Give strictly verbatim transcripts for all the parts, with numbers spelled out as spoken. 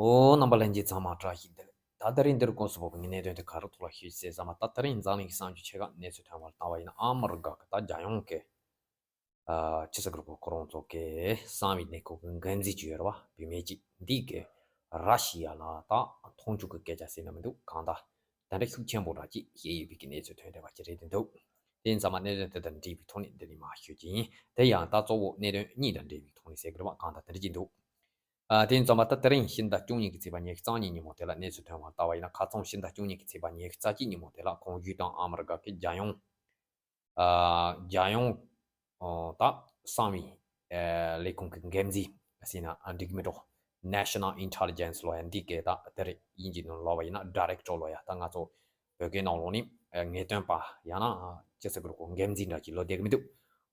ཨོ། རྣམ་པ་ལྷན་རྒྱས་ཚང་མ་བཀྲ་ཤིས་བདེ་ལེགས། ད་དེ་རིང་འདིར་དགོངས་སུ་བབ་པའི་གནད་དོན་དེ་ག་རེ་ཐོག་ལ་ཞུ་ཟེར་ཙམ་པ། ད་དེ་རིང་འཛམ་གླིང་གི་གསར་འགྱུར་ཆེ་ཁག་གནས་ཚུལ་ཐོན་པར་ལྟ་བ་ཡིན་ན། ཨ་མི་རི་ཀ་གི་ད་རྒྱལ་ཡོངས་ཀྱི་ཨ་ཅི་ཟེར་དགོས་རེད། ཁོ་རང་ཚོ་གི་གསང་བའི་ལས་ཁུངས་ཀྱི་འགན་འཛིན་ཅིག་ཡོད་རེད་བ། བུད་མེད་ཅིག་འདི་གིས་ར་ཤི་ཡ་ལ་ད་མཐོང་ཆུང་གི་སྐད་ཆ་ཟེར་ན་མི་འདུག་གང་ལྟར་དེ་འདྲ་ཤུགས་ཆེན་པོ་འདྲ་ཅིག་བཤད་ཡོད་པའི་གི་གནས་ཚུལ་ཐོན་བསྡད་པ་ཅིག་རེད་འདུག་དེ་ཡིན་ཙང་མ་གནད་དོན་དེ་དང་འབྲེལ་བའི་ཐོག་ནས་འདི་ནས་མར་ཞུ་གི་ཡིན། དེ་ཡང་ད་གཙོ་བོ་གནད་དོན་གཉིས་དང་འབྲེལ་བའི་ཐོག་ནས་ཟེར་གི་རེད་བ། གང་ལྟར་དེ་འདྲ་ཅིག་འདུག་ཨ། དེ་ཡིན་ཙང་མ་ད་དེ་རིང་ཕྱི་ཟླ་བཅུ་གཉིས་ཀྱི་ཚེས་པ་ཉི་ཤུ་རྩ་གཉིས་ཉིན་མོ་དེ་ལ་གནས་ཚུལ་ཐོན་པར་ལྟ་བ་ཡིན་ན། ཁ་སང་ཕྱི་ཟླ་བཅུ་གཉིས་ཀྱི་ཚེས་པ་ཉི་ཤུ་རྩ་གཅིག་ཉིན་མོ་དེ་ལ་ཁོང་ཡུལ་དང་ཨ་མི་རི་ཀ་གི་རྒྱལ་ཡོངས་ཨ་རྒྱལ་ཡོངས་ཨ་ད་གསང་བའི་ཨ་ལས་ཁུངས་ཀྱི་འགན་འཛིན་ཟེར་ན་ཨ་འགྲིག་མི་འགྲོ། National Intelligence ལོ་ཡ་འདི་གའི་ད་དེ་རིང་དབྱིན་ཇིའི་ནང་ལོ་བ་ཡིན་ན་Director ལོ་ཡ། ད་ང་ཚོ་བོད་སྐད་ནང་ལོགས་ནི་ཨ་ངེས་སྟོན་པ་ཡང་ན་ཨ་ཅི་ཟེར་དགོས་རེད། ཁོ་འགན་འཛིན་འདྲ་ཅིག་ལབ་བསྡད་ཀྱི་མི་འདུག་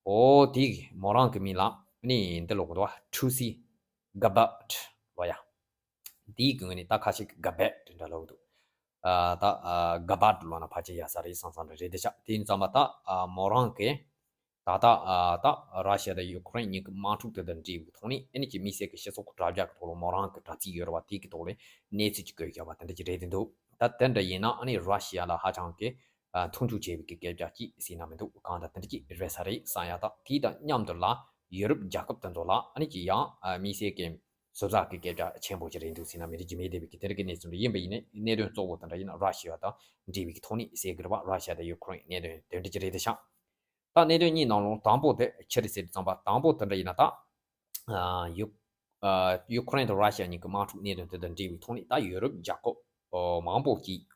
ཨོ་དེ་མོ་རང་གི་མིང་ལ་ནི་འདི་ལབ་ཀྱི་འདུག་བ། Tulsi Gabbard ལོ་ཡ། དེའི་གི་ངོས་ནས་ད་ཁ་ཤས་ཀྱིས་ག་བད་འདྲ་ལབ་འདུག་ཨ་ད་ཨ་ག་བད་ལབ་ན་ཕལ་ཆེར་ཡག་ས་རེད་བསམ་བསམ་འདྲ་རེད་དེ་ཤག་དེ་ཡིན་ཙང་མ་ད་ཨ་མོ་རང་གིས་ད་ལྟ་ཨ་ད་ར་ཤི་ཡ་དང་ཡུ་ཁུ་རེན་གཉིས་ཀྱི་དམག་འཁྲུག་དེ་དང་འབྲེལ་བའི་ཐོག་ནས་ཨ་ནི་ཅིག་དམིགས་བསལ་གྱི་སྤྱི་ཚོགས་ཀྱི་དྲ་རྒྱ་གི་ཐོག་ལ་མོ་རང་གི་དྲ་ཚིགས་ཡོད་རེད་བ། དེ་གི་ཐོག་ལ་གནས་ཚུལ་ཅིག་བཀོད་བཞག་པ་དེ་འདྲ་ཅིག་རེད་དེ་འདུག་ད་དེ་འདྲ་ཡིན་ན་ཨ་ནི་ར་ཤི་ཡ་ལ་ཧ་ཅང་གི་ཨ་མཐོང་ཆུང་བྱས་པའི་གི་སྐད་ཆ་ཅིག་ཟེར་ན་མི་འདུག་གང་ལྟར་དེ་འདྲ་ཅིག་རེད་ས་རེད་བསམ་ཡ། ད་དེ་དང་མཉམ་དུ་ལ་ཡུ་རོབ་རྒྱལ་ཁབ་དེ་ཚོ་ལ་ཨ་ནི་ཅིག་ཡང་ཨ་དམིགས་བསལ་གྱི་ཟུར་ཟ་གི་སྐད་ཆ་ཆེན་པོ་ཅིག་རེད་འདུག་ཟེར་ན་མི་འགྲིག་རྒྱུ་མེད་བསྡད་པའི་གི་དེ་རིང་གི་གནས་ཚུལ་འདི་ཡིན་པ་ཡིན་ནའི་གནད་དོན་གཙོ་བོ་དེ་འདྲ་ཡིན་ན་ར་ཤི་ཡ་དང་འབྲེལ་བའི་གི་ཐོག་ནས་ཟེར་གི་རེད་བ། ར་ཤི་ཡ་དང་ཡུ་ཁུ་རེན་གནད་དོན་དེ་འདྲ་ཅིག་རེད་དེ་ཤག་ད་གནད་དོན་གཉིས་ནང་ལོགས་དང་པོ་དེ་ཅི་རེད་ཟེར་དུས་ཙམ་པ། དང་པོ་དེ་འདྲ་ཡིན་ན་ད་ཨ་ཡུ་ཨ་ཡུ་ཁུ་རེན་དང་ར་ཤི་ཡ་གཉིས་ཀྱི་དམག་འཁྲུག་གནད་དོན་དེ་དང་འབྲེལ་བའི་ཐོག་ནས་ད་ཡུ་རོབ་རྒྱལ་ཁབ་ཨོ་མང་པོ་ཅིག་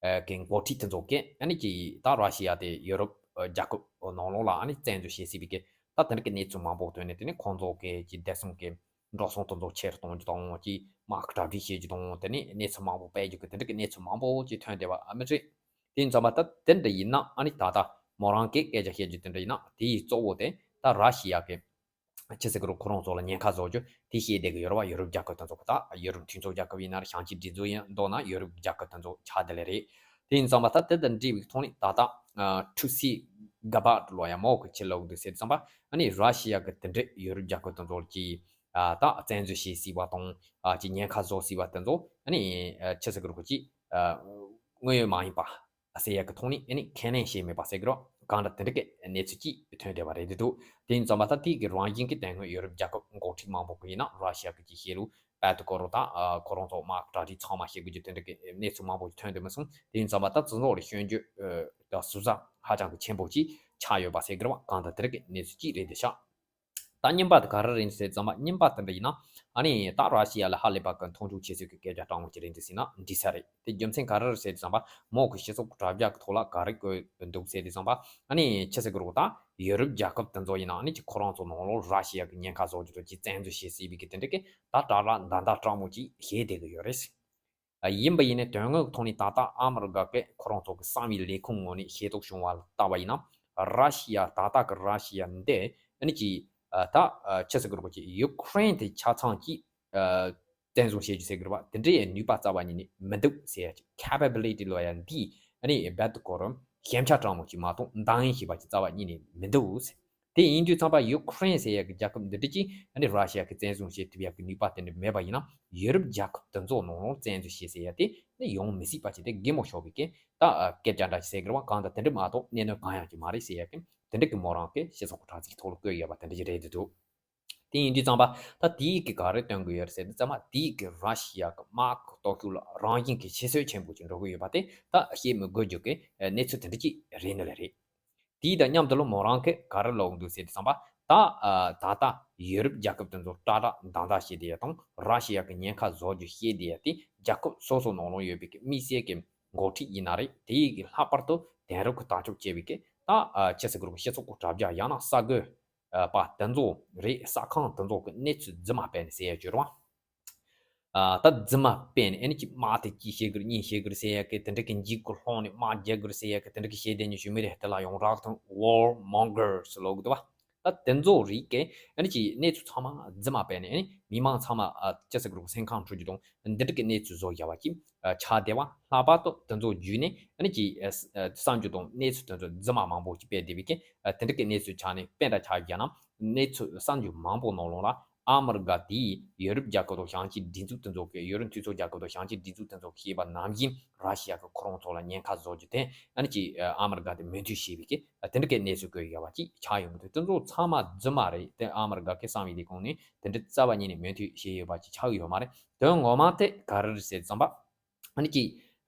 ཨ་གི་འགོ་ཁྲིད་དེ་ཚོ་གིས་ཨ་ནི་ཅིག་ད་ར་ཤི་ཡ་དེ་ཡུ་རོབ་ཨ་རྒྱལ་ཁབ་ནང་ལོགས་ལ་ཨ་ནི་བཙན་འཛུལ་བྱེད་སྲིད་པའི་གི་ད་དེ་འདྲ་གི་གནས་ཚུལ་མང་པོ་ཐོན་ནས། དེ་ནས་ཁོང་ཚོ་གི་ཅིག་བདེ་སྲུང་གི་འགྲོ་སོང་དེ་ཚོ་ཆེ་རུ་གཏོང་རྒྱུ་དང་། ཅིག་དམག་གི་གྲ་སྒྲིག་བྱེད་རྒྱུ་དང་། དེ་ནས་གནས་ཚུལ་མང་པོ་སྤེལ་རྒྱུ་གི་དེ་འདྲ་གི་གནས་ཚུལ་མང་པོ་ཅིག་ཐོན་བསྡད་པ་ཨ་མི་རེད། དེ་ཡིན་ཙང་མ་ད་དེ་འདྲ་ཡིན་ན་ཨ་ནི་ད་ལྟ་མོ་རང་གིས་སྐད་ཆ་བཤད་རྒྱུ་དེ་འདྲ་ཡིན་ན། དེའི་གཙོ་བོ་དེ་ད་ར་ཤི་ཡ་གི་ཅི་ཟེར་གི་རེད། ཁོ་རང་ཚོ་ལ་ཉེན་ཁ་བཟོ་རྒྱུ་དེ་བཤད་བསྡད་གི་ཡོད་རེད་བ། ཡུ་རོབ་རྒྱལ་ཁབ་དེ་ཚོ་གི། ད་ཡུ་རོབ་མཐུན་ཚོགས་རྒྱལ་ཁབ་ཡིན་ན་རེད། བྱང་ཆིངས་སྒྲིག་འཛུགས་ཡིན་མདོག་ན་ཡུ་རོབ་རྒྱལ་ཁབ་དེ་ཚོ་ཆགས་བསྡད་ལེ་རེད། དེ་ཡིན་ཙང་མ་ད་དེ་དང་འབྲེལ་བའི་ཐོག་ནས་ད་ལྟ་ཨ་ཐུ་སི་ག་བད་ལོ་ཡ་མོ་གི་ཆི་ལབ་འདུག་ཟེར་དུས་ཙམ་པ། ཨ་ནི་ར་ཤི་ཡ་གི་དེ་འདྲའི་ཡུ་རོབ་རྒྱལ་ཁབ་དེ་ཚོ་གི་ཨ་ད་བཙན་འཛུལ་བྱེད་སྲིད་པ་དང་། ཨ་ཅིག་ཉེན་ཁ་བཟོ་སྲིད་པ་དེ་ཚོ་ཨ་ནི་ཨ་ཅི་ཟེར་གི་རེད། ཁོ་ཅིག་ཨ་དངོས་ཡོད་མ་ཡིན་པ་ཟེར་ཡ་གི་ཐོག་ནས་ཨ་ནི་ཁས་ལེན་བྱས་མེད་པ་ཟེར་གི་རེད། གང་འདྲ་དེ་འདྲ་གི་གནས་ཚུལ་ཅིག་ཐོན་བསྡད་པ་རེད་འདུག་དེ་ཡིན་ཙང་མ་ད་དེ་གི་རང་བཞིན་གི་དེ་སྔོན་ཡུ་རོབ་རྒྱལ་ཁབ་འགོ་ཁྲིད་མང་པོ་གི་ཡིན་ན་ར་ཤི་ཡ་གི་ཅིག་བཤད་ལུགས་རྦད་དེ་ཁོ་རང་ད་ཨ་ཁོ་རང་ཚོ་དམག་གྲ་སྒྲིག་ཚང་མ་བྱེད་དགོས་རྒྱུ་དེ་འདྲ་གི་གནས་ཚུལ་མང་པོ་ཐོན་བསྡད་མི་སོང་། དེ་ཡིན་ཙང་མ་ད་བཙན་འཛུལ་ལ་སྐྱོན་བརྗོད་ཨ་དང་ཟུར་ཟ་ཧ་ཅང་གི་ཆེན་པོ་ཅིག་ཆགས་ཡོད་པ་ཟེར་གི་རེད་བ། གང་ལྟར་དེ་འདྲ་གི་གནས་ཚུལ་ཅིག་རེད་འདུག་ཤག་ད་གཉིས་པ་དེ་ག་རེ་རེད་ཟེར་ཙམ་པ། གཉིས་པ་དེ་འདྲ་ཡིན་ན་ཨ་ནི་ད་ར་ཤི་ཡ་ལ་ཧ་ལས་པ་གི་མཐོང་ཆུང་བྱེད་སྲོལ་གྱི་སྐད་ཆ་དྲང་མོ་ཅིག་རེད་འདུག་ཟེར་ན་འགྲིག་ས་རེད། དེ་རྒྱུ་མཚན་ག་རེ་རེད་ཟེར་དུས་ཙམ་པ། མོ་གི་སྤྱི་ཚོགས་ཀྱི་དྲ་རྒྱ་གི་ཐོག་ལ་ག་རེ་བཀོད་འདུག་ཟེར་དུས་ཙམ་པ། ཨ་ནི་ཆི་ཟེར་གི་རེད། ད་ཡུ་རོབ་རྒྱལ་ཁབ་དེ་ཚོ་ཡིན་ན་ཨ་ནི་ཅིག་ཁོ་རང་ཚོ་ནང་ལོགས་ར་ཤི་ཡ་གི་ཉེན་ཁ་བཟོ་རྒྱུ་དང་ཅིག་བཙན་འཛུལ་བྱེད་སྲིད་པའི་གི་དེ་འདྲ་གི་ད་དྲ་ལམ་འདྲ་འདྲ་དྲང་མོ་ཅིག་བཤད་བསྡད་གི་ཡོད་རེད། ཡིན་པ་ཡིན་ནའི་དོན་དངོས་ཀྱི་ཐོག་ནས་ད་ལྟ་ཨ་མི་རི་ཀ་གིས་ཁོ་རང་ཚོ་གི་གསང་བའི་ལས་ཁུངས་ངོས་ནས་ཤེས་རྟོགས་བྱུང་བ་ལ་བལྟས་པ་ཡིན་ན། ར་ཤི་ཡ་ད་ལྟ་གི་ར་ཤི་ཡ་འདི་ཨ་ནི་ཅིག་ཨ་ད་ཨ་ཆི་ཟེར་གི་རེད། ཁོ་ཅིག་ཡུ་ཁུ་རེན་དེ་ཆ་ཚང་ཅིག་ཨ་བཙན་བཟུང་བྱེད་རྒྱུ་ཟེར་གི་རེད་བ། དེ་འདྲའི་ནུས་པ་རྩ་བ་ཉིད་ནས་མི་འདུག་ཟེར་ཡ་ཅིག་ཁེ་པེ་བི་ལི་ཊི་ལབ་ཡ་འདི་ཨ་ནི་རྦད་དེ་ཁོ་རང་ཞན་ཆ་དྲང་མོ་ཅིག་མ་གཏོགས་འདང་ངེས་ཤེས་པ་ཅིག་རྩ་བ་ཉིད་ནས་མི་འདུག་ཟེར། དེ་ཡིན་དུས་ཙམ་པ་ཡུ་ཁུ་རེན་ཟེར་ཡ་གི་རྒྱལ་ཁབ་འདི་འདྲ་ཅིག་ཨ་ནི་ར་ཤི་ཡ་གི་བཙན་བཟུང་བྱེད་ཐུབ་ཡ་གི་ནུས་པ་དེ་འདྲ་མེད་པ་ཡིན་ན། ཡུ་རོབ་རྒྱལ་ཁབ་དེ་ཚོ་ནང་ལོགས་བཙན་འཛུལ་བྱེད་ཟེར་ཡ་དེ་ནི་ཡོང་མི་སྲིད་པ་ཅིག་དེ་གད་མོ་ཤོར་བའི་གི་ད་སྐད་ཆ་འདྲ་ཞིག་ཟེར་གི་རེད་བ། གང་ལྟར་དེ་འདྲ་མ་གཏོགས་གནད་དོན་གང་ཡང་ཅིག་མ་རེད་ཟེར་ཡ་གི་དེ་འདྲ་གི་མོ་རང་གི་སྤྱི་ཚོགས་ཀྱི་དྲ་ཚིགས་ཐོག་ལ་བཀོད་ཡོད་པ་དེ་འདྲ་ཅིག་རེད་འདུག་དེ་ཡིན་དུས་ཙམ་པ་ད་དེའི་གི་ག་རེ་སྟོན་གི་ཡོད་རེད་ཟེར་དུས་ཙམ་པ། དེའི་གི་ར་ཤི་ཡ་གི་དམག་གི་སྟོབས་ཤུགས་ལ་རང་བཞིན་གི་ཕྱི་སོས་ཆེན་པོ་ཅིག་འགྲོ་གི་ཡོད་པ་དེ་ད་བཤད་མི་དགོས་རྒྱུ་གི་གནས་ཚུལ་དེ་འདྲ་ཅིག་རེད་འདུག་ལེ་རེད། དེའི་དང་མཉམ་དུ་ལ་མོ་རང་གིས་ག་རེ་ལབ་འདུག་ཟེར་དུས་ཙམ་པ། ད་ཨ་ད་ལྟ་ཡུ་རོབ་རྒྱལ་ཁབ་དེ་ཚོ་དྲག་དྲག་འདང་འདང་བྱེད་བསྡད་ཡ་དང་། ར་ཤི་ཡ་གི་ཉེན་ཁ་བཟོ་རྒྱུ་བཤད་བསྡད་ཡ་དེ་རྒྱལ་ཁབ་སོ་སོ་ནང་ལོགས་ཡོད་པའི་གི་དམིགས་བསལ་གི་འགོ་ཁྲིད་ཡིན་ན་རེད། དེ་ཡི་གི་ལྷག་པར་དུ་དེང་རབས་ཀྱི་ལྟ་ཕྱོགས་སྐྱེ་བའི་གི་ད་ཨ་ཆི་ཟེར་གི་རེད། སྤྱི་ཚོགས་ཀྱི་དྲ་རྒྱ་ཡང་ན་གསར་འགོད་ཨ་པ་དེ་ཚོ་རེད། གསར་ཁང་དེ་ཚོ་གི་གནས་ཚུལ་རྫུན་མ་སྤེལ་ནས་ཟེར་ཡ་བརྗོད་རོགས། ཨ་ད་རྫུན་མ་སྤེལ་ནས་ཨ་ནི་ཅིག་དམག་དེ་གཅིག་བྱེད་དགོས་རེད། གཉིས་བྱེད་དགོས་རེད་ཟེར་ཡ་གི་དེ་འདྲ་གི་འཇིགས་སྐུལ་སློང་ནས་དམག་རྒྱག་དགོས་རེད་ཟེར་ཡ་གི་དེ་འདྲ་གི་བཤད་བསྡད་མཁན་ཞུ་མི་རེད། དེ་ལ་ཡང་རགས་དང་war mongers ལབ་གི་འདུག་བ། ད་དེ་ཚོ་རིགས་ཀྱིས་ཨ་ནི་ཅིག་གནས་ཚུལ་ཚང་མ་རྫུན་མ་སྤེལ་ནས་ཨ་ནི་མི་མང་ཚང་མ་ཨ་ཅི་ཟེར་དགོས་རེད། སེམས་ཁམས་འཁྲུག་རྒྱུ་དང་འདི་འདྲ་གི་གནས་ཚུལ་བཟོ་བཞག་པ་ཅིག་ཨ་ཆགས་བསྡད་པ། ལྷག་པར་དུ་དེ་ཚོ་བརྒྱུད་ནས་ཨ་ནི་ཅིག་ཨ་གསར་འགྱུར་དང་གནས་ཚུལ་དེ་ཚོ་རྫུན་མ་མང་པོ་ཅིག་སྤེལ་བསྡད་པའི་གི་ཨ་དེ་འདྲ་གི་གནས་ཚུལ་ཆགས་ནས། དཔེ་འདྲ་ཆ་བཞག་ན་གནས་ཚུལ་གསར་འགྱུར་མང་པོ་ནང་ལོགས་ལ་ ཨ་མི་རི་ཀ་དེས་ཡོ་རོབ་རྒྱལ་ཁབ་དང་བྱང་ཆིངས་སྒྲིག་འཛུགས་དེ་ཚོ་གི་ཡོ་རོབ་འཐུས་ཚོགས་རྒྱལ་ཁབ་དང་བྱང་ཆིངས་སྒྲིག་འཛུགས་དེ་ཚོ་གིས་བཤད་པ་ནང་བཞིན་ར་ཤི་ཡ་གི་ཁོ་རང་ཚོ་ལ་ཉེན་ཁ་བཟོ་རྒྱུ་དེ་ཨ་ནི་ཅིག་ཨ་མི་རི་ཀ་དེ་མོས་མཐུན་བྱས་པའི་གི་དེ་འདྲ་གི་གནས་ཚུལ་བཀོད་ཡོད་པ་ཅིག་ཆགས་ཡོང་གི་འདུག་དེ་ཚོ་ཚང་མ་རྫུན་མ་རེད། དེ་ཨ་མི་རི་ཀ་གི་གསང་བའི་ལས་ཁུངས་ནས་དེ་འདྲ་རྩ་བ་ཉིད་ནས་མོས་མཐུན་བྱས་ཡོད་པ་ཅིག་ཆགས་ཡོད་མ་རེད། དོན་ངོ་མ་དེ་ག་རེ་རེད་ཟེར་ཙམ་པ། ཨ་ནི་ཀྱི་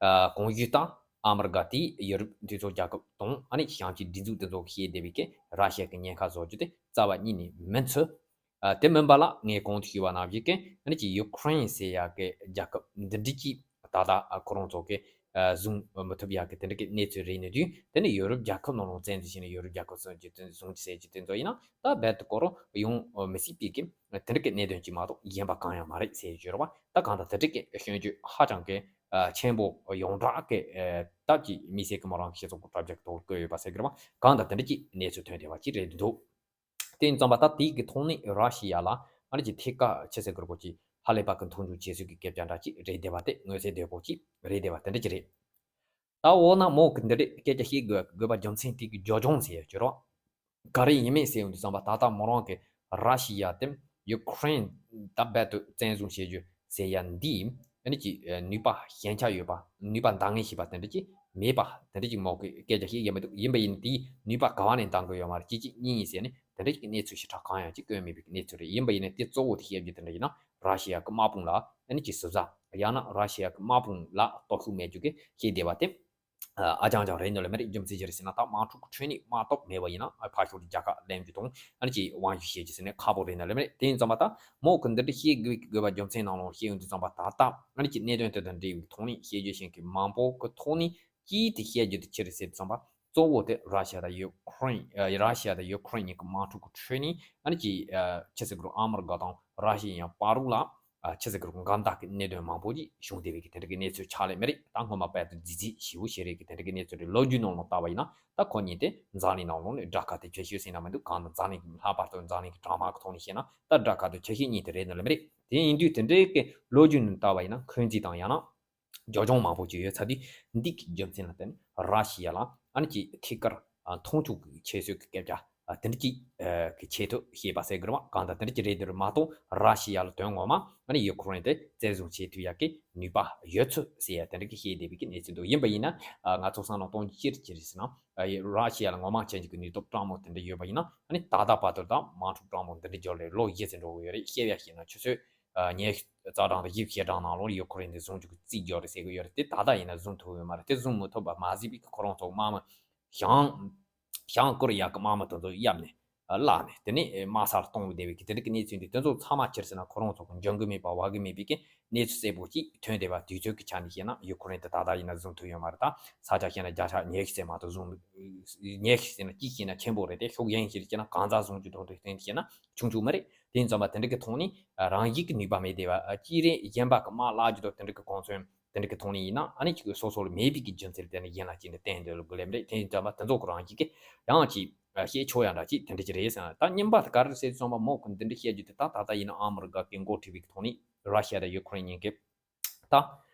ཨ་གོང་ཞུས་ལྟར་ཨ་མི་རི་ཀ་དེས་ཡོ་རོབ་འཐུས་ཚོགས་རྒྱལ་ཁབ་དང་ཨ་ནི་བྱང་ཆིངས་སྒྲིག་འཛུགས་དེ་ཚོ་ཞེས་བསྡད་པའི་གི་ར་ཤི་ཡ་གི་ཉེན་ཁ་བཟོ་རྒྱུ་དེ་རྩ་བ་ཉིད་ནས་མིན་ཚུལ། ཨ་དེ་མིན་པ་ལ་ངས་གོང་དུ་ཞུས་པ་ནང་བཞིན་གི་ཨ་ནི་ཀྱི་ཡུ་ཁུ་རེན་ཟེར་ཡ་གི་རྒྱལ་ཁབ་འདི་འདྲ་ཅིག་ད་ལྟ་ཨ་ཁོ་རང་ཚོ་གི་ཨ་བཟུང་མི་ཐུབ་ཡ་གི་དེ་འདྲ་གི་གནས་ཚུལ་རེད་ནི་དུས་དེ་ནི་ཡོ་རོབ་རྒྱལ་ཁབ་ནང་ལོགས་བཙན་འཛུལ་བྱས་ནས་ཡོ་རོབ་རྒྱལ་ཁབ་སོགས་ཀྱི་བཙན་འཛུལ་བཟུང་རྒྱུ་ཟེར་རྒྱུ་དེ་ཚོ་ཡིན་ན་ད་རྦད་དེ་ཁོ་རང་ཡོང་མི་སྲིད་པའི་གི་དེ་འདྲ་གི་གནད་དོན་ཅིག་མ་གཏོགས་གཞན་པ་གང་ཡང་མ་རེད་ཟེར་བརྗོད་རོགས་པ། ད་གང་ལྟར་དེ་འདྲ་གི་སྐྱོན་བརྗོད་ཧ་ཅང་གི་ཨ་ཆེན་པོ་ཡོངས་གྲགས་ཀྱི་ཨ་སྟབས་ཀྱིས་དམིགས་བསལ་གྱི་མོ་རང་གི་སྤྱི་ཚོགས་ཀྱི་དྲ་རྒྱ་གི་ཐོག་བཀོད་ཡོད་པ་ཟེར་གི་རེད་པ། གང་ལྟར་དེ་འདྲ་གི་གནས་ཚུལ་ཐོན་བསྡད་པ་ཅིག་རེད་འདུག་དེ་ཡིན་ཙམ་པ་ད་དེའི་གི་ཐོག་ནས་ར་ཤི་ཡ་ལ་ཨ་ནི་ཀྱི་ཐད་ཀར་ཆི་ཟེར་དགོས་རེད་པོ་ཅིག་ཧ་ལས་པ་གི་མཐོང་ཆུང་བྱེད་སྲོལ་གྱི་སྐད་ཆ་འདྲ་ཅིག་རེད་བསྡད་པ་དེ་མངོན་གསལ་དོད་པོ་ཅིག་རེད་བསྡད་པ་དེ་འདྲ་ཅིག་རེད། ད་འོ་ན་མོ་གི་འདི་འདྲའི་སྐད་ཆ་བཤད་དགོས་དགོས་པ་རྒྱུ་མཚན་དེ་གི་རྒྱུ་ལྗོངས་ཟེར་ཡ་ཅིག་རེད། ག་རེ་ཡིན་མིན་ཟེར་ཡོང་དུས་ཙམ་པ་ད་ལྟ་མོ་རང་གི་ར་ཤི་ཡ་དེ་ཡུ་ཁུ་རེན་ད་རྦད་དེ་བཙན་བཟུང་བྱེད་རྒྱུ་ཟེར་ཡ་འདི་ཨ་ནི་ཀྱི་ནུས་པ་ཞན་ཆ་ཡོད་པ་ནུས་པ་འདང་ངེས་ཤེས་པ་དེ་འདྲ་ཅིག་མེད་པ་དེ་འདྲ་ཅིག་མོ་གི་སྐད་ཆ་ཞིག་ཡིན་མི་འདུག་ཡིན་པ་ཡིན་ན་དེའི་ནུས་པ་ག་བ་ནས་འདང་གི་ཡོད་མ་རེད། གཅིག་གཅིག་གཉིས་གཉིས་ཟེར་ནས་དེ་འདྲ་ཅིག་གནས་ཚུལ་ཞིབ་ཕྲ་གང་ཡང་ཅིག་བཀོད་མེད་པའི་གནས་ཚུལ་རེད། ཡིན་པ་ཡིན་ན་དེ་གཙོ་བོ་དེ་བཤད་རྒྱུ་དེ་འདྲ་ཡིན་ན་ར་ཤི་ཡ་གི་དམག་དཔུང་ལ་ཨ་ནི་ཀྱི་ཟུར་ཟ་ཡང་ན་ར་ཤི་ཡ་གི་དམག་དཔུང་ལ་སྟོབས་ཤུགས་མེད་རྒྱུ་གི་བཤད་བསྡད་པ་དེ། ཨ་ཅང་ཅང་རེད་འདོད་ལེ་མ་རེད། རྒྱུ་མཚན་ཅི་རེད་ཟེར་ན་ད་དམག་འཁྲུག་གི་ཁྲོད་ནས་དམག་སྟོབས་མེད་པ་ཡིན་ན་ཨ་ཕར་ཕྱོགས་རྒྱལ་ཁ་ལེན་རྒྱུ་དང་ཨ་ནི་ཀྱི་དབང་ཞུ་བྱེད་རྒྱུ་ཟེར་ནས་ཁག་པོ་རེད་འདོད་ལེ་མ་རེད། དེ་ཡིན་ཙམ་པ་ད་མོ་གི་འདི་འདྲ་བཤད་དགོས་དགོས་པ་རྒྱུ་མཚན་ནང་ལོགས་བཤད་ཡོང་དུས་ཙམ་པ་ད་ལྟ་ཨ་ནི་ཀྱི་གནད་དོན་དེ་དང་འབྲེལ་བའི་ཐོག་ནས་བཤད་རྒྱུ་ཞིག་གི་མང་པོ་གི་ཐོག་ནས་ཀྱིས་དེ་བཤད་རྒྱུ་དེ་ཅི་རེད་ཟེར་དུས་ཙམ་པ་གཙོ་བོ་དེ་ར་ཤི་ཡ་དང་ཡུ་ཁུ་རེན་ཨ་ར་ཤི་ཡ་དང་ཡུ་ཁུ་རེན་གཉིས་ཀྱི་དམག་འཁྲུག་གི་ཁྲོད་ནས་ཨ་ནི་ཀྱི་ཨ་ཆི་ཟེར་དགོས་རེད། ཨ་མི་རི་ཀ་དང་ར་ཤི་ཡ་བར་ལ། ཨ་ཆི་ཟེར་གི་རུ་འགལ་ཟླ་གི་གནད་དོན་མང་པོ་ཅིག་བྱུང་བསྡད་པའི་གི་དེ་འདྲ་གི་གནས་ཚུལ་ཆགས་ལེ་མེད་རེད། ད་སྔོན་མ་དཔེ་དེ་རྫིག་རྫིག་ཞེ་པོ་ཞིག་རེད་གི་དེ་འདྲ་གི་གནས་ཚུལ་རེད། ལོ་རྒྱུས་ནང་ལ་བལྟ་བ་ཡིན་ན་ད་ཁོ་གཉིས་དེ་འཛམ་གླིང་ནང་ལོགས་ནས་དགྲ་ཁ་དེ་ཆེ་ཤོས་ཟེར་ན་མི་འདུག་གང་ལ་འཛམ་གླིང་གི་ལྷག་པར་དུ་འཛམ་གླིང་གི་གྲངས་མང་གི་ཐོག་ནས་བཤད་ན་ད་དགྲ་ཁ་དེ་ཆེ་ཤོས་གཉིས་དེ་རེད་ནི་ལེ་མེད་རེད། དེ་ཡིན་དུས་དེ་འདྲའི་གི་ལོ་རྒྱུས་ནང་བལྟ་བ་ཡིན་ན་འཁོན་འཛིན་དང་ཡང་ན་རྒྱབ་ལྗོངས་མང་པོ་ཅིག་ཡོད་ཚར་དུས་འདི་གི་རྒྱུ་མཚན་ལ་བརྟེན་ནས་ར་ཤི་ཡ་ལ་ཨ་ནི་ཀྱི་ཐད་ཀར་མཐོང་ཆུང་གི་ཁྱད་གསོད་ཀྱི་སྐད་ཆ། ཨ་དེ་འདྲ་ཅིག་ཨ་གི་ཆེད་དུ་བཤད་པ་ཟེར་གི་རེད་བ། གང་ལྟར་དེ་འདྲ་ཅིག་རེད་དེ་རེད་མ་གཏོགས་ར་ཤི་ཡ་ལ་དོན་ངོ་མ་ཨ་ནི་ཡུ་ཁུ་རེན་དེ་བཙན་བཟུང་བྱེད་ཐུབ་ཡག་གི་ནུས་པ་ཡོད་ཚུལ་ཟེར་ཡ་དེ་འདྲ་གི་བཤད་བསྡད་པའི་གི་གནས་ཚུལ་འདུག་ཡིན་པ་ཡིན་ན་ཨ་ང་ཚོ་བསམ་བློ་གཏོང་རྒྱུ་ཅི་རེད་ཅི་རེད་ཟེར་ན་ཨ་ར་ཤི་ཡ་ལ་ངོ་མ་ཅན་གྱི་གི་ནུས་སྟོབས་སྤྲང་མོ་དེ་འདྲ་ཡོད་པ་ཡིན་ན་ཨ་ནི་ད་ལྟ་བར་དུ་ད་དམག་འཁྲུག་སྤྲང་མོ་འདི་འདྲ་འབྱོར་ལས་ལོ་བཞི་ཙམ་འགྲོ་གི་ཡོད་རེད། བཤད་ཡ་བཤད་ན་ཆུ་ཚོད་ཨ་ཉི་ཤུ་རྩ་གྲངས་དང་བཞི་བཅུ་ཞེ་གྲངས་ནང་ལོགས་ཡུ་ཁུ་རེན་དེ་བཟུང་རྒྱུ་གི་རྩིས་འབྱོར་རེད་ཟེར་གི་ཡོད་རེད། དེ་ད་ལྟ་ཡིན་ན་བཟུང་ཐུབ་ཡོད་མ་རེད། དེ་བཟུང་མི་ཐུབ་པ་མ་ཟད་པའི་གི་ཁོ་རང་ཚོ་དམག་མི་བྱང་། བྱང་ཀོ་རི་ཡ་གི་དམག་མི་དེ་ཚོ་གཡབ་ནས་བརླགས་ནས་དེ་ནས་དམག་སར་གཏོང་བསྡད་པའི་གི་དེ་འདྲ་གི་གནས་ཚུལ་འདི་དེ་ཚོ་ཚང་མ་ཅི་རེད་ཟེར་ན་ཁོ་རང་ཚོ་གི་འཇོན་གི་མེད་པ་བ་གི་མེད་པའི་གི་གནས་ཚུལ་གསལ་པོ་ཅིག་ཐོན་བསྡད་པ། དུས་ཚོད་ཀྱི་ཆ་ནས་བཤད་ན་ཡུ་ཁུ་རེན་དེ་ད་ལྟ་ཡིན་ན་བཟུང་ཐུབ་ཡོད་མ་རེད། ད་ས་ཆ་བཤད་ན་བརྒྱ་ཆ་ཉི་ཤུ་ཙམ་མ་གཏོགས་བཟུང་། ཉི་ཤུ་ཟེར་ན་གཅིག་བཤད་ན་ཆེན་པོ་རེད། དེ་ཕྱོགས་གཞན་ཞིག་བཤད་ན་གང་ཟག་བཟུང་རྒྱུ་དང་དེ་སྟེང་བཤད་ན་ཆུང་ཆུང་མ་རེད། དེ་ཡིན་ཙམ་པ་དེ་འདྲ་གི་ཐོག་ནས་རང་ཡིག་གི་ནུས་པ་མེད་བསྡད་པ་སྐྱེས་རིང་གཞན་པ་གི་དམག་བརླག་རྒྱུ་དང་དེ་འདྲ་གི་གོ་མཚོན་དེ་འདྲ་གི་ཐོག་ནས་ཡིན་ན་ཨ་ནི་ཅིག་སོ་སོ་ལ་མེད་པའི་གི་རྒྱུ་མཚན་ལ་བརྟེན་ནས་གཞན་ལ་ཅིག་ནས་བསྟན་འདོད་ལ་དགོས་ལེ་མ་རེད། དེ་ཡིན་ཙམ་པ་དེ་ཚོ་གི་རང་ཡིག་གི་ཡང་ཅིག་བཤད་ཆོག་ཡ་འདྲ་ཅིག་དེ་འདྲ་ཅིག་རེད་ཟེར་ན། ད་རྙིང་པ་དེ་ག་རེ་ཟེར་སོང་བ་མོ་གི་འདི་འདྲ་བཤད་རྒྱུ་དེ་ད་ད་ལྟ་ཡིན་ན་ཨ་མི་རི་ཀ་གི་འགོ་ཁྲིད་པའི་གི་ཐོག་ནས་ར་ཤི་ཡ་དང་ཡུ་ཁུ་རེན་གཉིས་ཀྱི་ད་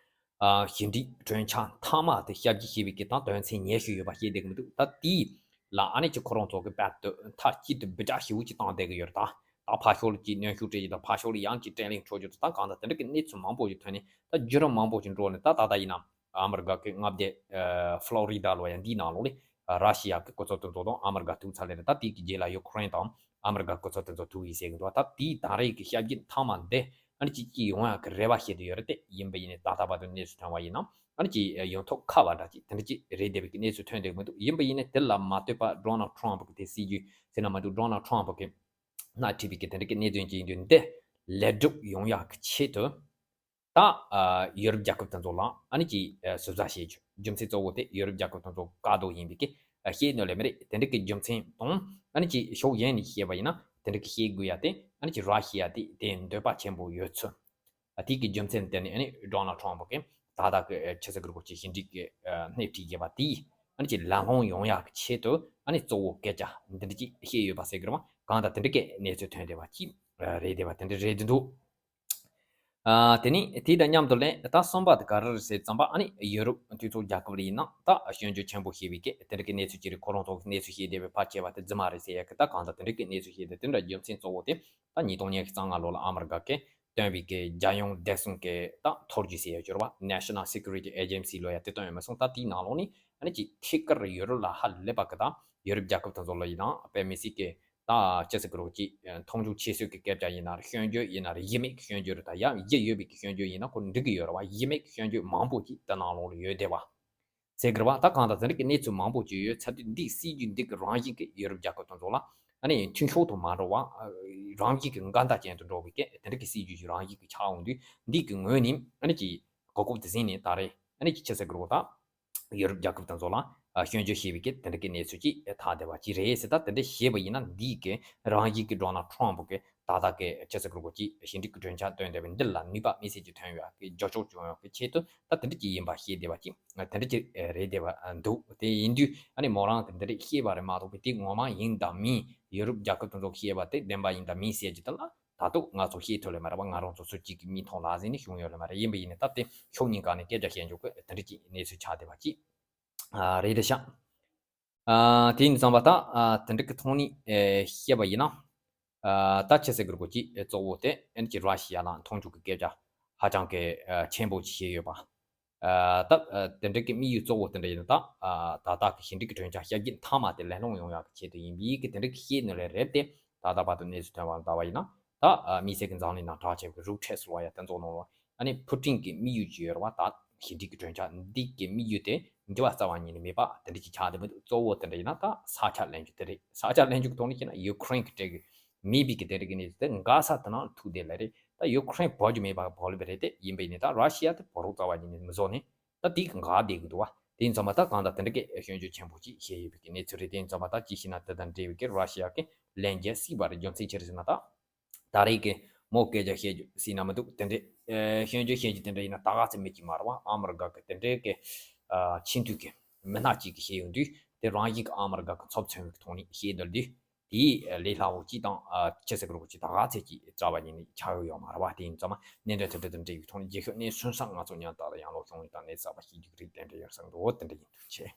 ཨ་ཞི་འགྲིག་གྲོས་འཆར་མཐའ་མ་དེ་ཞབས་ཕྱི་བྱས་པའི་གི་ད་དོན་ཚན་ཉི་ཤུ་ཡོད་པ་བཤད་བསྡད་གི་མི་འདུག་ད་དེའི་ལ་ཨ་ནི་ཅིག་ཁོ་རང་ཚོ་གི་རྦད་དེ་མཐའ་གཅིག་ཏུ་འབུད་རྒྱག་ཞེ་པོ་ཅིག་བཏང་བསྡད་གི་ཡོད་རེད། ད་ད་ཕར་ཕྱོགས་ལ་ཅིག་གནོན་ཤུགས་སྤྲད་ཀྱི་དང་ཕར་ཕྱོགས་ལ་ཡང་ཅིག་དྲན་གླེང་འཕྲོ་རྒྱུ་དང་ད་གང་ལྟར་དེ་འདྲ་གི་གནས་ཚུལ་མང་པོ་ཞིག་ཐོན་ནས་ད་བརྒྱུད་རིམ་མང་པོ་ཞིག་འགྲོ་ནས་ད་ད་ལྟ་ཡིན་ན་ཨ་མི་རི་ཀ་གི་མངའ་སྡེ་ཨ་ཧྥ་ལོ་རི་ཌ་ལོ་ཡ་འདིའི་ནང་ལོགས་ལ་ར་ཤི་ཡ་གི་གོ་མཚོན་དེ་ཚོ་དང་ཨ་མི་རི་ཀ་ཐུག་ཚར་ལེ་རེད། ད་དེའི་གི་རྗེས་ལ་ཡུ་ཁུ་རེན་དང་ཨ་མི་རི་ཀ་གོ་མཚོན་དེ་ཚོ་ཐུག་ཡིན་ཟེར་གི་འདུག་ད་དེའི་ད་རེས་ཀྱི་ཞབས་ཕྱི་མཐའ་མ་འདི་ཨ་ནི་ཅིག་ཅིག་ཡོང་ཡག་གི་རེ་བ་བྱེད་དུ་ཡོད་རེད། དེ་ཡིན་པ་ཡིན་ནའི་ད་ལྟ་བར་དུ་གནས་ཚུལ་ཐོན་པ་ཡིན་ན་ཨ་ནི་ཅིག་ཡོང་ཐབས་ཁག་པ་འདྲ་ཅིག་དེ་འདྲ་ཅིག་རེད་བསྡད་པའི་གི་གནས་ཚུལ་ཐོན་བསྡད་མི་འདུག་ཡིན་པ་ཡིན་ནའི་དེ་ལ་མ་ལྟོས་པ་ཌོ་ནལ་ཊམ་ཕ་གི་དེ་སྲིད་ཇུས་ཟེར་ན་མ་འདུག་ཌོ་ནལ་ཊམ་ཕ་གི་སྣེ་ཁྲིད་པའི་གི་དེ་འདྲ་གི་གནད་དོན་ཅིག་ཡིན་དུས་འདི་ལེགས་གྲུབ་ཡོང་ཡག་གི་ཆེད་དུ། ད་ཨ་ཡུ་རོབ་རྒྱལ་ཁབ་དེ་ཚོ་ལ་ཨ་ནི་ཅིག་ཨ་ཟུར་ཟ་བྱེད་རྒྱུ་རྒྱུ་མཚན་གཙོ་བོ་དེ་ཡུ་རོབ་རྒྱལ་ཁབ་དེ་ཚོ་དཀའ་སྡུག་ཡིན་པའི་གི་ཨ་བཤད་ནོ་ལེ་མི་རེད། དེ་འདྲ་གི་རྒྱུ་མཚན་དང་ཨ་ནི་ཅིག་ཕྱོགས་གཞན་ནས་བཤད་པ་ཡིན་ན་དེ་འདྲ་གི་བཤད་དགོས་ཡ་དེ་ཨ་ནི་ཅིག་ར་ཤི་ཡ་དེ་དེ་འདོད་པ་ཆེན་པོ་ཡོད་ཚུལ། ཨ་དེ་གི་རྒྱུ་མཚན་དེ་ནི་ཨ་ནི་ཌོ་ནལ་ཊམ་ཕ་གི་ད་ལྟ་གི་ཨ་ཆི་ཟེར་གི་རེད་པོ་ཅིག་ཞི་འགྲིག་གི་ཨ་སྣེ་ཁྲིད་བྱས་པ་དེས་ཨ་ནི་ཅིག་ལམ་ལྷོང་ཡོང་ཡག་གི་ཆེད་དུ་ཨ་ནི་གཙོ་བོ་སྐད་ཆ་འདི་འདྲ་ཅིག་བཤད་ཡོད་པ་ཟེར་གི་རེད་པ། གང་ལྟར་དེ་འདྲ་གི་གནས་ཚུལ་ཐོན་བསྡད་པ་ཅིག་ཨ་རེད་བསྡད་པ་དེ་འདྲ་རེད་འདུག་ཨ་དེ་ནི་དེ་དང་མཉམ་དུ་ལས་ད་གསུམ་པ་དེ་ག་རེ་རེད་ཟེར་ཙམ་པ། ཨ་ནི་ཡུ་རོབ་འཐུས་ཚོགས་རྒྱལ་ཁབ་རེ་ཡིན་ན་ད་སྐྱོན་བརྗོད་ཆེན་པོ་བྱས་པའི་སྐད་དེ་འདྲ་གི་གནས་ཚུལ་ཅིག་རེད། ཁོ་རང་ཚོ་གི་གནས་ཚུལ་བཤད་བསྡད་པའི་ཕལ་ཆེ་བ་དེ་རྫུན་མ་རེད་ཟེར་ཡ་གི་ད་གང་ལྟར་དེ་འདྲ་གི་གནས་ཚུལ་བཤད་དེ་དེ་འདྲ་རྒྱུ་མཚན་གཙོ་བོ་དེ་ད་ཉིས་སྟོང་ཉི་ཤུ་རྩ་ལྔ་ལོ་ལ་ཨ་མི་རི་ཀ་གིས་བཏོན་པའི་གི་རྒྱལ་ཡོངས་བདེ་སྲུང་གི་ད་ཐོ་རྒྱུག་ཟེར་ཡ་སྦྱོར་བ་National Security Agency ལོ་ཡ་དེ་བཏོན་ཡོད་མ་སོང་། ད་དེའི་ནང་ལོགས་ནས་ཨ་ནི་ཅིག་ཐད་ཀར་ཡུ་རོབ་ལ་ཧ་ལས་པ་གི་ད་ཡུ་རོབ་རྒྱལ་ཁབ་དེ་ཚོ་ལ་ཡིན་ན་དཔེ་མི་སྲིད་གི་ད་ཅི་ཟེར་གི་རོགས་ཀྱིས་མཐོང་ཆུང་ཆེ་ཤོས་ཀྱི་སྐད་ཆ་ཡིན་ན་རེད། སྐྱོན་བརྗོད་ཡིན་ན་རེད། ཡིན་མེད་ཀྱི་སྐྱོན་བརྗོད་རེད། ད་ཡང་ཡིད་ཡོད་པའི་ཀྱི་སྐྱོན་བརྗོད་ཡིན་ན་ཁོ་འགྲིག་གི་ཡོད་རེད་བ། ཡིན་མེད་ཀྱི་སྐྱོན་བརྗོད་མང་པོ་ཅིག་དེ་ནང་ལོགས་ལ་ཡོད་བསྡད་བ་ཟེར་གི་རེད་བ། ད་གང་ལྟར་དེ་འདྲ་གི་གནས་ཚུལ་མང་པོ་ཅིག་ཡོད་ཚར་དུས་འདི་སྲིད་ཇུས་འདི་གི་རང་བཞིན་གྱི་ཡུ་རོབ་རྒྱལ་ཁབ་དེ་ཚོ་ལ་ཨ་ནི་མཐུན་ཕྱོགས་དུ་མ་འགྲོ་བ། རང་བཞིན་གྱི་འགལ་ཟླ་ཅན་དུ་འགྲོ་བའི་སྐད་དེ་འདྲ་གི་སྲིད་ཇུས་ཤིག་རང་བཞིན་གྱི་ཆགས་འོང་དུས་འདི་གི་ངོས་ནས་ཨ་ནི་ཀྱི་གོ་སྐབས་དེ་ཟིན་ནས་ད་རེས་ཨ་ནི་ཀྱི་ཅི་ཟེར་གི་རེད་བ། ད། ཡུ་རོབ་རྒྱལ་ཁབ་དེ་ཚོ་ལ་ཨ་སྐྱོན་བརྗོད་བྱས་པའི་གི་དེ་འདྲ་གི་གནས་ཚུལ་ཅིག་ཐག་བསྡད་པ་ཅིག་རེད་ཟེར། ད་དེ་འདྲ་བྱས་པ་ཡིན་ན་འདིའི་གི་རང་བཞིན་གི་ཌོ་ནལ་ཊམ་པ་གི་ད་ལྟ་གི་ཅི་ཟེར་གི་རེད་གོ་ཅིག་ཞི་འགྲིག་གི་གྲོས་འཆར་བཏོན་བསྡད་པའི་འདི་ལ་ནུས་པ་དམིགས་བསལ་ཅིག་ཐོན་ཡོད་གི་འགྱུར་ལྡོག་བྱུང་ཡོད་གི་ཆེད་དུ་ད་དེ་འདྲ་ཅིག་ཡིན་པ་ཤེས་བསྡད་པ་ཅིག་དེ་འདྲ་ཅིག་རེད་བསྡད་པ་འདུག་དེ་ཡིན་དུས་ཨ་ནི་མོ་རང་གི་འདི་འདྲ་བཤད་པ་རེད་མ་གཏོགས་པའི་དེ་ངོ་མ་ཡིན་དང་མིན་ཡུ་རོབ་རྒྱལ་ཁབ་དེ་ཚོ་བཤད་པ་དེ་བདེན་པ་ཡིན་དང་མིན་ཟེར་གྱི་དེ་ལ། ད་དུང་ང་ཚོ་ཤེས་ཐུབ་ལེ་མ་རེད་བ། ང་རང་ཚོ་སུ་གཅིག་གི་མིག་མཐོང་ལག་ཟིན་ནས་བྱུང་ཡོད་ལེ་མ་རེད། ཡིན་པ་ཡིན་ནའི་ད་དེ་ཕྱོགས་གཉིས་ཀ་ནས་སྐད་ཆ་བཤད་འཇོག་གི་དེ་འདྲ་ཅིག་གནས་ཚུལ་ཆགས་བསྡད་པ་ཅིག་ཨ་རེད་དེ་ཤག་ཨ་དེ་ཡིན་ཙམ་པ་ད་ཨ་དེ་འདྲ་གི་ཐོག་ནས་ཨེ་བཤད་པ་ཡིན་ན། ཨ་ད་ཅི་ཟེར་གི་རེད་གོ་ཅིག་གཙོ་བོ་དེ་ཨ་ནི་ཅིག་ར་ཤི་ཡ་ལ་མཐོང་ཆུང་གི་སྐད་ཆ་ཧ་ཅང་གི་ཨ་ཆེན་པོ་ཅིག་བཤད་ཡོད་པ། ཨ་ད་ཨ་དེ་འདྲ་གི་དམིགས་ཡུལ་གཙོ་བོ་དེ་འདྲ་ཡིན་ན་ད་ཨ་ད་ལྟ་གི་ཞི་འགྲིག་གི་གྲོས་འཆར་ཞབས་ཀྱིས་མཐའ་མ་དེ་ལེགས་ལོངས་ཡོང་ཡག་གི་ཆེད་དུ་ཡིན་པའི་གི་དེ་འདྲ་གི་བཤད་ནི་ལས་རེད་དེ། ད་ལྟ་བར་དུ་གནས་ཚུལ་ཐོན་པ་ལྟ་བ་ཡིན་ན་ད་ཨ་དམིགས་བསལ་གི་འཛམ་གླིང་ནང་གྲགས་ཆེ་བའི་རུ་ཊར་སི་ལོ་ཡ་དེ་ཚོ་ནང་ལོ་ཨ་ནི་ཕུ་ཀྲིན་གི་དམིགས་ཡུལ་ཅིག་ཡོད་རེད་བ། ད་ཞི་འགྲིག་གི་གྲོས་འཆར་འདི་གི་དམིགས་ཡུལ་དེ་འགྱུར་བ་རྩ་བ་ཉིད་ནས་མེད་པ་དེ་འདྲ་ཅིག་ཆགས་བསྡད་མི་འདུག་གཙོ་བོ་དེ་འདྲ་ཡིན་ན་ད་ས་ཆ་ལེན་རྒྱུ་དེ་རེད། ས་ཆ་ལེན་རྒྱུ་གི་ཐོག་ནས་བཤད་ན་ཡུ་ཀེ་རེན་གི་གྲས་གི་མེད་པའི་གི་དེ་རིགས་ཀྱི་གནས་ཚུལ་དེ་འགག་ས་དེ་ནང་ཐུག་བསྡད་ལེ་རེད། ད་ཡུ་ཀེ་རེན་བོར་རྒྱུ་མེད་པ་བོར་ལེ་བ་རེད་དེ། ཡིན་པ་ཡིན་ནའི་ད་ར་ཤི་ཡ་དེ་བོར་རོགས་རྩ་བ་ཉིད་ནས་མི་བཟོ་ནས་ད་དེ་གི་འགག་བསྡད་གི་འདུག་བ། དེ་ཡིན་ཙམ་པ་ད་གང་ལྟར་དེ་འདྲ་གི་སྐྱོན་བརྗོད་ཆེན་པོ་ཅིག་བྱས་ཡོད་པའི་གི་གནས་ཚུལ་རེད། དེ་ཡིན་ཙམ་པ་ད་ཅི་ཞིག་ན་དེ་དང་འབྲེལ་བའི་གི་ར་ཤི་ཡ་གི་ལན་རྒྱག་སྲིད་པ་རེད། རྒྱུ་མཚན་ཅི་རེད་ཟེར་ན་ད་ད་རེས་གི་མོ་སྐད་ཆ་བཤད་རྒྱུ་སྲིད་ན་མི་འདུག་དེ་འདྲ་ཨེ་སྐྱོན་བརྗོད་བཤད་རྒྱུ་དེ་འདྲ་ཡིན་ན་ད་ག་ཚོད་མི་གཅིག་མ་རེད་བ། ཨ་མི་རི་ཀ་གི་དེ་འདྲའི་གི་ཨ་ཆེས་མཐོའི་གི་མི་སྣ་གཅིག་གིས་བཤད་ཡོང་དུས་དེ་རང་བཞིན་གི་ཨ་མི་རི་ཀ་གི་ཚབ་མཚོན་གི་ཐོག་ནས་བཤད་འདུག་དུས། དེའི་ལས་སླ་བོ་གཅིག་དང་ཨ་ཅི་ཟེར་གི་རོ་གཅིག་ད་ག་ཚད་ཅིག་རྩ་བ་ཉིད་ནས་ཆགས་ཡོད་ཡོད་མ་རེད་བ། དེ་ཡིན་ཙང་མ་གནད་དོན་དེ་འདྲ་ཡོད་ཐོག་ནས་རྗེས་ཤོད་གནས་ཚུལ་སོང་ཙང་ང་ཚོ་ཉམས་ཐག་ལ་ཡང་ལོག་བྱུང་ཡོད་དང་གནས་ཚབ་པ་ཤེས་རྒྱུ་རིགས་དེ་འདྲ་ཡོད་བསམ་འདུག་དེ་འདྲ་ཡིན་འདུག་ཆེ།